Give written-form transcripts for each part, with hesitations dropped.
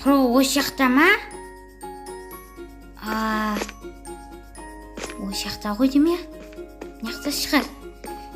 Про осы жақта ма? Осы жақта ғой деймін, иә. Мына жақта шығар.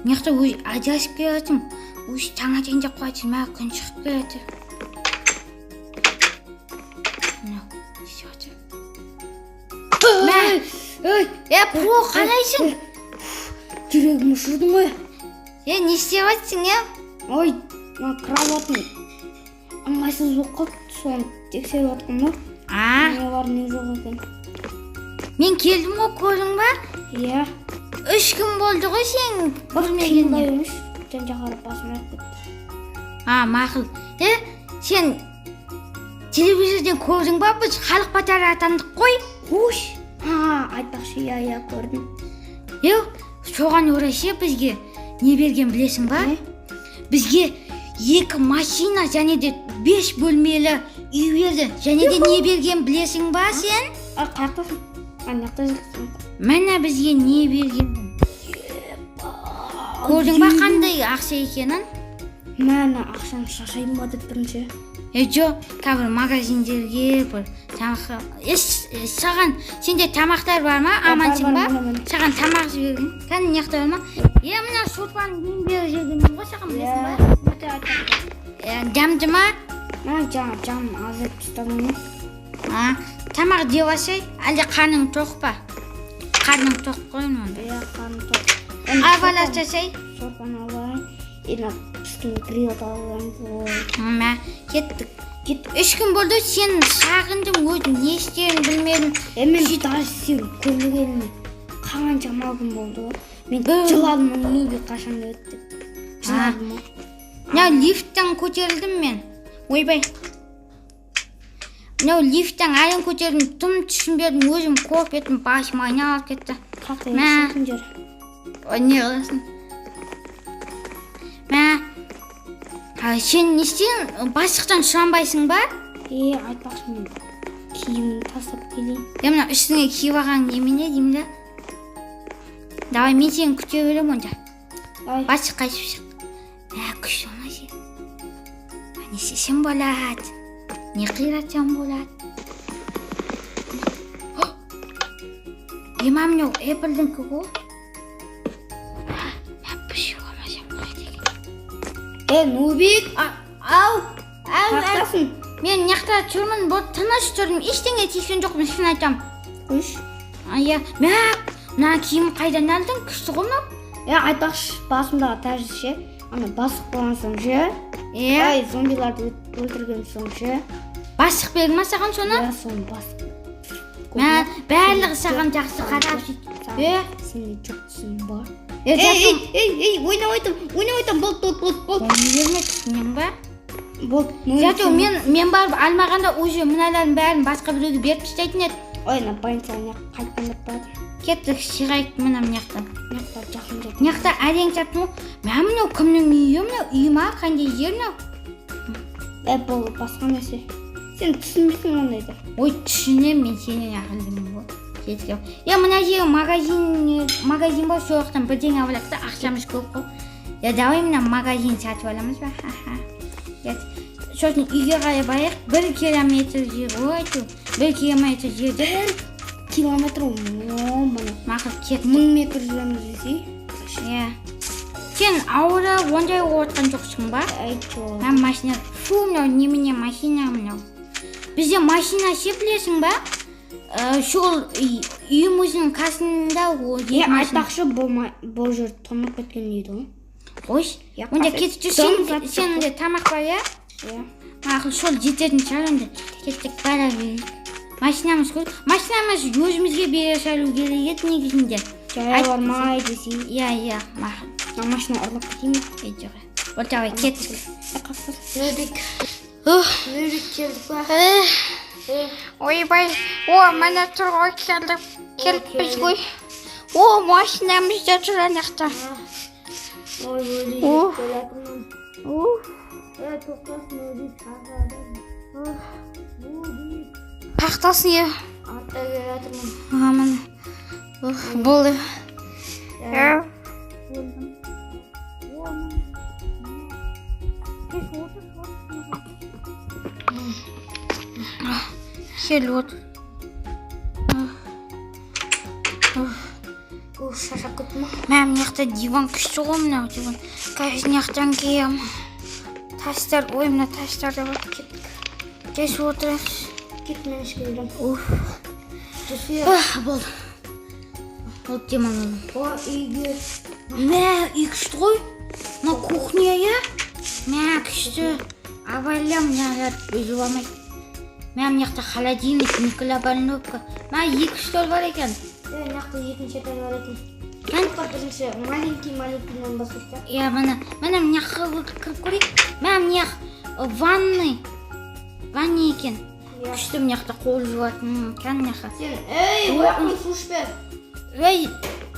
Мына жақта өзі адасып келе жатырмын. Өзі таң атайын деп қоятыр ма, күн шығып келе жатыр. Мынау не істеп жатыр? Мә, Ей, е, Про, қалайсың? Жүрегім ұшырдың ғой. Е, не істеп жатсың, е? Ой, мына кроватым ыңғайсыз болып қалды, соны тексеріп жатырмын ғой. А, Не бар, не жоқ екен. Мен келдім ғой, көрдің ба? Иә. 3 күн болды ғой сен Бір көрмегеніне. қиындай емес, жан жаққа қарап басым айналып кетті. А, мақұл. Е, сен телевизорден көрдің ба, біз халық батыры атандық қой. Қош. А, айтпақшы, иә, иә, көрдім. Е, соған орай ше, бізге не берген, білесің ба? Не? Бізге екі машина және де бес бөлмелі үй берді. Және де не берген, білесің ба сен? А, қаяқтасың? А, мына жақта жүрсің. Міне, бізге не берген. Көрдің ба қандай ақша екенін? Мә, ана ақшаны шашайын ба деп бірінші. Е, жоқ, қазір магазиндерге бір тамақ. Е, саған, сенде тамақтар бар ма? Бар, Амансың ба? бар, міне, міне. Саған тамақ жіберген. Кәне, мына жақта бар ма? Е, мына шорпаны мен беріп жібергенмін ғой саған, білесің ба? Өте айтпақшы. Е, дәмді ма? Мә, жаңа жаным азайып тастадым ғой. А, тамақ жеп алсай, әлде қарның тоқ па? Қарның тоқ қой онда. Иә, қарным тоқ. Алып жасай. Сорпаны алып алайын. И мына піскен грилді алып алайын. Ой. Мә, кеттік. Кет. 3 күн болды, сен сағындым, өзім не істерімді білмедім. Е, мен даже сені көрмегеніме қаншама күн болды ғой. Мен Бір- жыладым, нубик қашан келеді деп. Жыладым ғой. Мынау лифттен көтерілдім мен. Ойбай. Мынау лифттен әрең көтерілдім, тым түсінбедім, өзім қорқып кеттім, басым айналып кетті. Қақта Мә. жақын жер. Ой, не қыласың? Мә, а, сен не істедің? Бастықтан сұранбайсың ба? Е, айтпақшы, мен киімімді тастап келейін. Е, мына үстіңе киіп алған немене деймін да. Давай, мен сені күте беремін онда. Давай. Бастық қайтып шық. Мә, күшті ма ше? Не істесем болады? Не қиратсам болады? Е, мә, мынау Apple'дікі ғой. Мә, пішіп алмасам болады екен. Е, нубик, Ау, ау, ау. қаяқтасың? Мен мына жақта тұрмын, бұл тыныш тұрдым, ештеңе тиіскен жоқпын, шын айтамын. Қойшы. А, иә, мә, мына киім қайдан алдың? Күшті ғой мынау. Е, айтпақшы, басымдағы тәжі ше, ана бастық болған соң ше, Е, ай, зомбиларды өлтірген соң ше, бастық берді ма саған соны? иә, соны бастық. Мә, барлығы саған жақсы қарап сөйтіп. Е, Сенде жоқ түсің бар. Е, Ей, зато- ей, ей, ей, ойнап айтам, ойнап айтам, болды, болды, болды, болды. Ойнай берме, түсіндің ба? Болды. Зато мен барып алмағанда уже мыналардың бәрін басқа біреуге беріп тастайтын еді. Ой, ана больницаға қайтадан деп барады. Кеттік, шығайық мына мына жақтан. Мына жақта жақын жер. Мына жақта әрең таптым ғой. Мә, мынау кімнің үйі мынау? Үй ма? Қандай жер мынау? Е, бұл басқа нәрсе. Сен түсінбейсің ондайды. Ой, түсінемін, мен сенен ақылдымын ғой. Жеткем. Е, мына жер магазин, магазин бар, сол жақтан бірдеңе алып алайық та, ақшамыз көп қой. Е, давай мына магазин сатып аламыз ба? Ха-ха. Кет. Сосын үйге қарай барайық. 1 километр жер ғой әйтеуір. 1 километр жерде. Километр, о, міне. Мақұл, кеттік. 1000 метр жүреміз десей. Иә. Сен ауырып, ондай болып жатқан жоқсың ба? Әй, жоқ. Мына машина, фу, мынау немене машина мынау? Бізде машина ше, білесің ба? Ә, сол үйіміздің қасында ол Е, екі машина. айтпақшы, бұл бұл жер тоңып кеткен дейді ғой. Қойшы. Иә, Онда қазір кетіп жүр. дым Сен, зат жоқ. сенің де тамақ бар, иә? Иә. Мақұл, сол жететін шығар онда. Кеттік, бара берейік. Машинамыз көп. Машинамыз өзімізге бере салу керек еді негізінде. Жаяу бармай десей. Иә, иә, мақұл. Мына машина ұрлап кетейін бе? Ей, жоқ. Бол, давай, кеттік. Е, қаяқтасың? Нубик, Ух. Нубик, келдік па? Эх, ойбай, о, міне тұр ғой, келдік, келіппіз ғой. О, машинамыз да тұр ана жақта. Ой, өлейін О. деп келатырмын. Ух, Е, тоқтасын, Нубик, шаршадым. Нубик, қаяқтасың, е? артта келе жатырмын. А, міне. Ух, болды. Иә, Е, өлдім. О, міне. Кеш, отыр, отыр. Кел, отыр. Уф, шаршап кеттім. Мә, мына жақта диван күшті ғой, мынау диван. Қазір мына жақтан киемін. Тастар, ой, мына тастар да бар. Кеш, отырайық. Кет, мен ішке кіремін. Уф. Жүрсе. Ах, болды. Болды, демаламын. О, үйге. Мә, үй күшті ғой. Мына кухня, иә? Мә, күшті. Абайла, мыналар үзіп алмайды. Мә, мына жақта холодильник, микроволновка. Мә, екі стол бар екен. Е, мына жақта екінші этаж бар екен. Кән? Бірінші маленький маленькийден бастайық та. Иә, міне, міне, мына жаққа кіріп көрейік. Мә, мына жақ ванный. Ванна екен. Иә. Күшті, мына жақта қол жуатын. Кән, мына жаққа. Сен, ей, ояқтан су ішпе. Ей,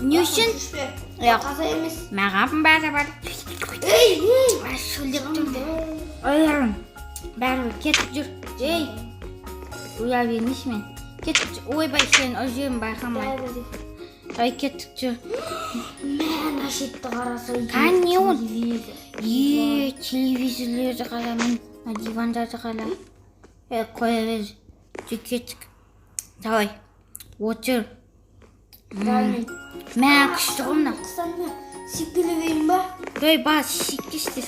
не үшін? Су ішпе. Иә. Таза емес. Маған бәрі бар. Ей, ей. Ай, шөлдеп тұрмын. Ой, бәрібір, кетіп жүр. Ей, ұя бермейші мен. Кетіп жүр. Ойбай, сен үземін байқамай. Ай, кеттік, жүр. Мә, ана шетті қараса. Кән, не ол? Телевизор. Е, телевизорлерді қара, міне, мына дивандарды қара. Е, қоя бер. Жүр, кеттік. Давай, отыр. Реально. Мә, күшті ғой мынау. Қыстан ба? Секіліп ба? Ей, бас, шектешті.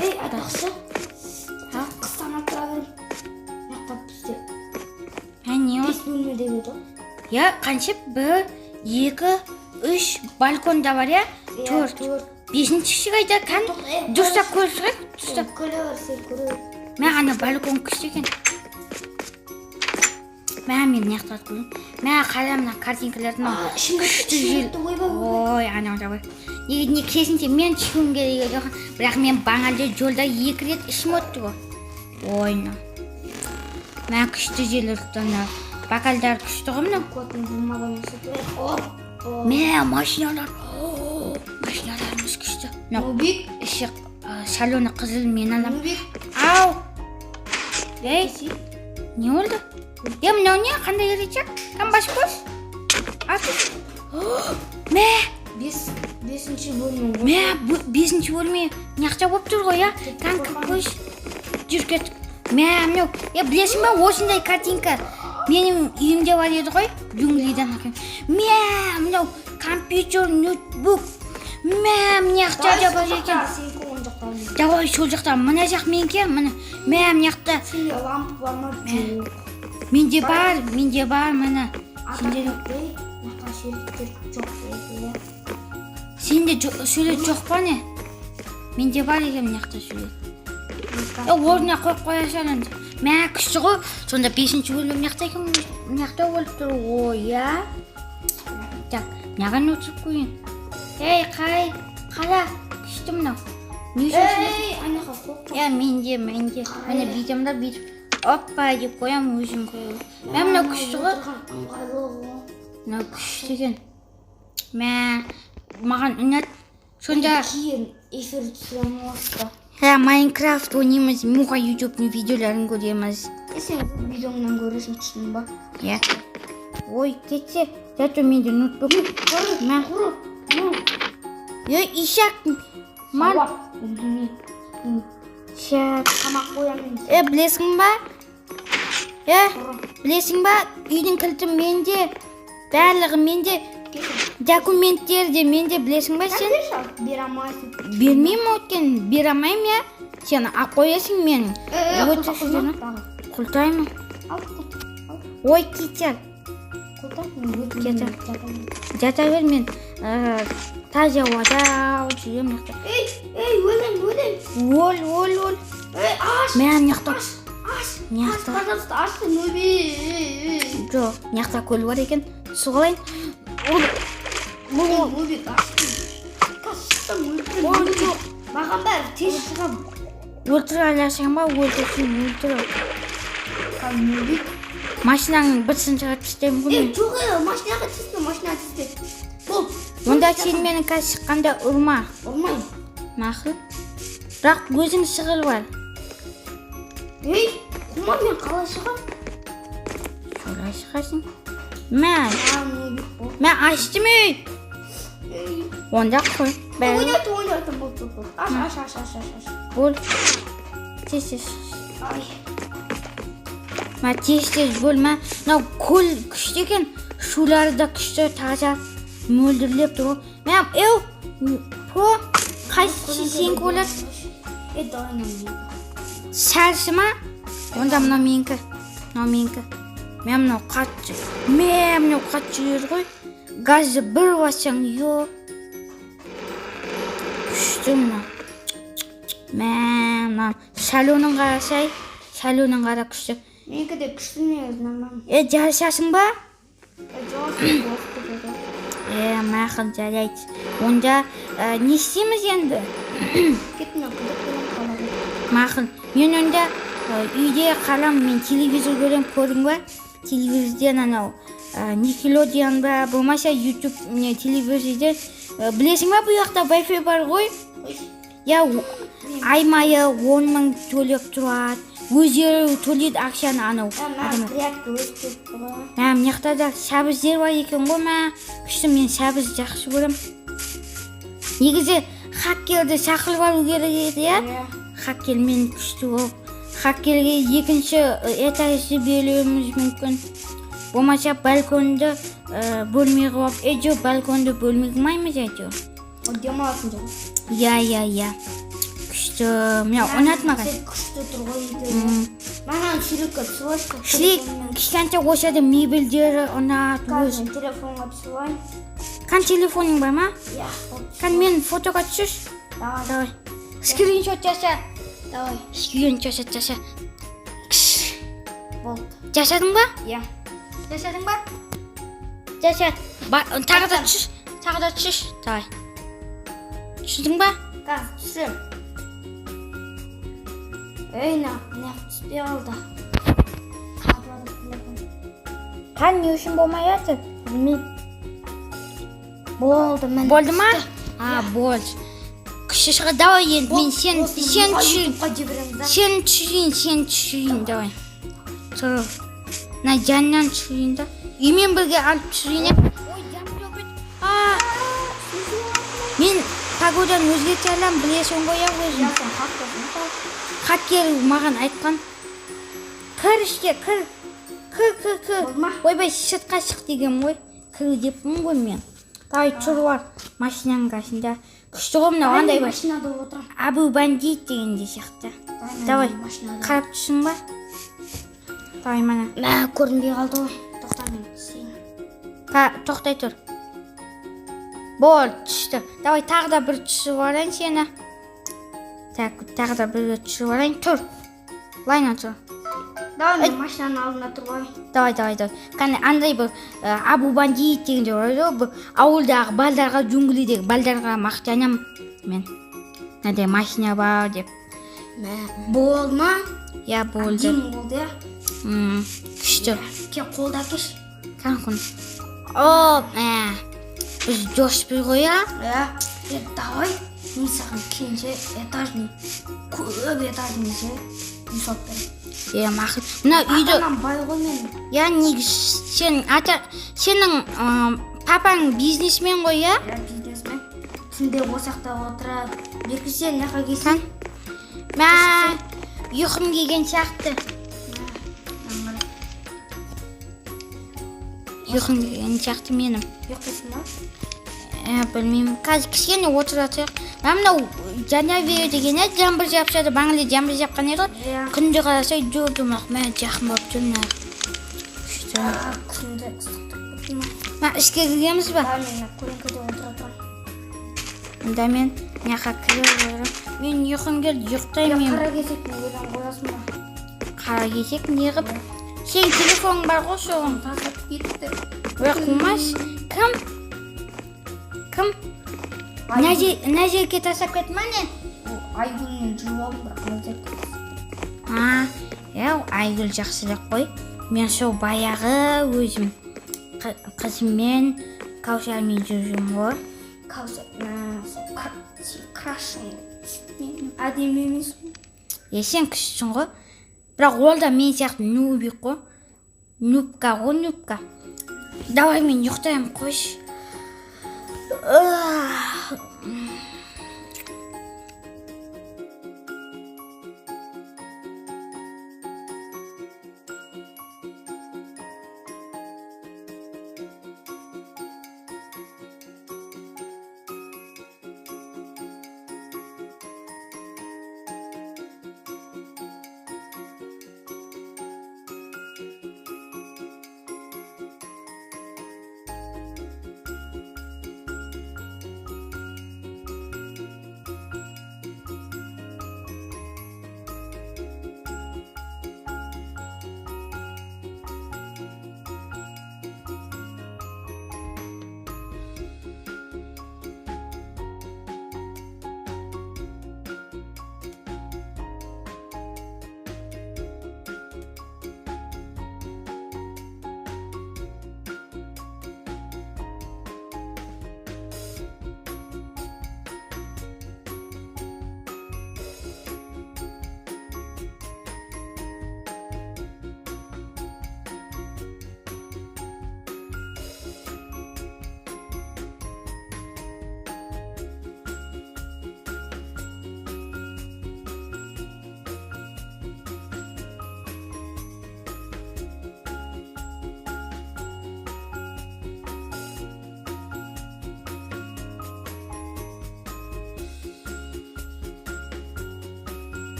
Ей, айтпақшы. Қыстан тұра беремін. Мына жақта бізде Ә, не ол? бес бөлме деп еді ғой. Иә, қанша? Бір, екі, үш, балкон да бар, иә? Иә, Төрт. төрт. Бесіншісі қайда? Кән, Е, дұрыстап көріп шығайық, дұрыстап. Көре бер, сен көре бер. Мә, ана балкон күшті екен. Мә, мен мына жақта көрейін. Мә, қара, мына картинкаларды, мынау. Ішімдік, Күшті жел. ішімдікті, ойбай, ойбай. Ой, анау да бар. Неге, не, керісінше мен ішуім керек еді. Бірақ мен бағана жолда екі рет ішім өтті ғой. Ой, мынау. Мә, күшті жел ұрды мынау. Бокалдар күшті ғой мынау. Қуатын бумага мен сатып. Оп. Мә, машиналар. О, машиналарымыз күшті. Мынау Нубик, іші салоны қызыл, мен аламын. Нубик. Ау. Ей, не болды? Е, мынау не? Қандай рычаг? Кім, басып көрші. Аты. Мә, Бесінші бөлме. мә, бесінші бөлме. Мына жақта болып тұр ғой, иә? Кән, кіріп көрші. Жүр, кеттік. Мә, мынау. Е, білесің ба, осындай картинка менің үйімде бар еді ғой, джунглидан әкелген. Мә, мынау компьютер, ноутбук. Мә, мына жақта да бар екен. Сенікі оң жақта. Давай, сол жақта. Мына жақ менікі, міне. Мә, мына жақта. Сенде лампа бар ма? Жоқ. Менде бар, менде бар, міне. Сенде ей, мына суреттер жоқ иә. Сенде сурет жоқ па, не? Менде бар екен мына жақта сурет. Е, орнына қойып қоя сал енді. Мә, күшті ғой. Сонда бесінші бөлме мына жақта екен, мына жақта болып тұр ғой, иә? Так, мынаған отырып көрейін. Ей, қай, қара, күшті мынау. Не үшін осындай? Ей, ана жаққа қойып қой. Иә, менде, менде. Міне, бүйтемін да, бүйтіп. Оппа деп қоямын, өзім қоямын. Мә, мынау күшті ғой. Отырған ыңғайлы ғой. Мынау күшті екен. Мә, маған ұнады. Сонда Кейін эфир түсіремін уақытта. Ә, Майнкрафт ойнаймыз, Муха Ютубтың видеоларын көреміз. Е, сен видеоңнан көресің, түсіндің ба? Иә. Ой, кетсе, зато менде ноутбук. Мә. Е, ишак. Мал. Сауап. Үндемей. Ишак. Тамақ қоямын. Е, білесің ба? Е, білесің ба? Үйдің кілті менде. Барлығы менде. Документтер де менде, білесің ба сен? Берші, бере алмайсың. Бермеймін өйткені, бере алмаймын, иә. Сен алып қоясың менің. Е, Өте құлта сіздерді. тағы. Құлтаймын. Ал, құлта. Ал, Ой, кетер. құлта. Мен өтінемін, Кетер. жатамын. Жата бер, мен таза ауада жүремін мына жақта. Ей, ей, өлем, өлем. Өл, өл, өл. Ей, аш, Мә, мына жақта. аш, аш. Мына Аш, жақта. пожалуйста, аш, Нубик. Жоқ, мына жақта көл бар екен. Су алайын. Ол, Ей, Нубик, аш. Қазір шықсам өлтіремін, Ой, Нубик. жоқ. Маған бәрі тез шығамын. Өлтіре аласың ба? Өлтірсең, өлтір. Қазір, Нубик. Машинаның бытысын шығарып тастаймын ғой Ей, мен. жоқ, ей, машинаға тиіспе, машинаға тиіспе. Бол. Онда сен мені қазір шыққанда ұрма. Ұрмаймын. Мақұл. Бірақ өзің шығып ал. Ей, қума, мен қалай шығамын? Солай шығасың. Мә, А, Нубик, бол. мә, аштым, ей. Ей. Онда қой. Бәрі Ойнатым, ойнатым, бол, бол, бол. Аш, аш, аш, аш, аш, аш. бол. Тез, тез. Ай. Мә, тез тез бөл. Мә, мынау көл күшті екен, сулары да күшті, таза, мөлдірлеп тұр ғой. Мә, еу, по қайсысы сенікі болады? Е, давай мынаны. Сәрісі ма? Онда мынау менікі, мынау менікі. Мә, мынау қатты, мә, мынау қатты жүреді ғой, газды бір бассаң, е, күшті мынау. Мә, мынау салонын қарасай, салонын қара, күшті. Менікі де күшті негізі, нормально. Е, жарысасың ба? Е, жоқ, сен уақыт кетеді. Е, мақұл, жарайды. Онда не істейміз енді? Кет, мен қыдырып келемін қалаға. Мақұл, мен онда үйде қаламын, мен телевизор көремін. Көрдің ба, телевизорден анау Никелодион ба, болмаса Ютуб не телевизорден. Білесің ба, бұл жақта вай-фай бар ғой, иә, ай майы 10 000 төлеп тұрады, өздері төлейді ақшаны анау Е, мә, адамдар. Грядка өсіп кетті ғой. Мә, мына жақта да сәбіздер бар екен ғой. Мә, күшті, мен сәбіз жақсы көремін негізі. Хакерді шақырып алу керек еді, иә? Иә. Хакермен күшті болып, хакерге екінші этажды беруіміз мүмкін, болмаса балконды бөлме қылып алып. Е, жоқ, балконды бөлме қылмаймыз әйтеуір. Ол демалатын жер. Иә, күшті, мына ұнады маған. Сен күшті тұр ғой үйде. Маған суретке түсіп алшы. Шли, кішкентай болса да, мебельдері ұнады өз. Қазір мен телефонға түсіп алайын. Қан, телефоның бар ма? Иә. Қан, мен фотоға түсірші. Давай. Давай, скриншот жаса. Давай. Скриншот жаса. Болды. Жасадың ба? Иә. Жасадың ба? Жаса. Тағы да түш, тағы да түш. Давай, түсірдің ба? Қазір түсіремін. Ей, мына мына түспей қалды. Қатып жатыр телефон. Қан, не үшін болмай жатыр? Білмеймін. Болды, міне. Болды ма? А, болды, күшті шығады. Давай енді мен сен сен түсір. Ютубқа жібереміз да. Сен түсірейін, сен түсірейін. Давай, тұр, мына жанынан түсірейін да, үймен бірге алып түсірейін, иә. Ой, жаңбыр жауып кетті. А, мен погоданы өзгерте аламын, білесің ғой, иә, өзің. Иә, сен хакерсің ба? Хакер маған айтқан: кір ішке, кір, кір, кір, кір. Болды ма? Ойбай, сыртқа шық деген ғой, кір деппін ғой мен. Давай, тұрып ал машинаның қасында. Күшті ғой мынау, андай Мен бір машинада отырамын. Абу бандит дегендей сияқты. Давай. Машинада. Қарап тұрсың ба? Давай, міне. Мә, көрінбей қалды ғой. Тоқта, мен түсейін. Тоқтай тұр. Болды, түсті. Давай, тағы да бір түсіріп алайын сені. Так, тағы да бір рет түсіріп алайын. Тұр, лайна тұр. Давай, мен машинаның алдында тұрып алайын. Давай, давай, давай. Қане, андай бір абу бандит дегендей бар ғой, бір ауылдағы балдарға, джунглидегі балдарға мақтанамын мен, мынандай машина бар деп. Мә, болды ма? Иә, болды. Әдемі болды, иә. Күшті. Кел, қолды әкелші. Қане, о, мә, біз доспыз ғой, иә? Иә. Е, давай, мен саған келінше этажный, көп этажный ше үй салып беремін. Иә, мақұл. Мына үйді Ата-анам бай ғой менің. Иә, негізі сен ата, сенің папаң бизнесмен ғой, иә? Иә, бизнесмен. Түнде осы жақта отырады. Беркі, сен мына жаққа келсең. Қан, мә, ұйқым келген сияқты. Мә, Ұйқым келген сияқты менің. ұйықтайсың ба? Ә, білмеймін, қазір кішкене отыра тұрайық. Мә, мынау жанавер деген, иә, жаңбыр жауып жатыр. Бағана жаңбыр жапқан еді ғой. Иә. Күнде қарасай, жұмақ. Мә, жақын болып тұр мына, күшті. А, күнде ыстық кетті ма? Мә, ішке кіреміз ба? Давай, мен мына көлеңкеде отыра тұрамын. Онда мен мына жаққа кіре қоямын. Мен ұйқым келді, ұйықтаймын мен. Қара кесек неден қоясың ба? Қара кесек неғып? Сенің телефоның бар ғой, соған. Тастап кетті. Ой, қумаш. Кім, кім мына жерге тастап кетті ма, не? Айгүлмен жүріп алдым, бірақ мына жерге. А, иә, Айгүл жақсырақ қой. Мен сол баяғы өзім қызыммен, Кәусармен жүріп жүрмін ғой. Кәусар, мә, сол сен крашың. Мен әдемі емеспін. Е, сен күштісің ғой, бірақ ол да мен сияқты нубик қой, нубка ғой, нубка. Давай, мен ұйықтаймын, қойшы. Ах.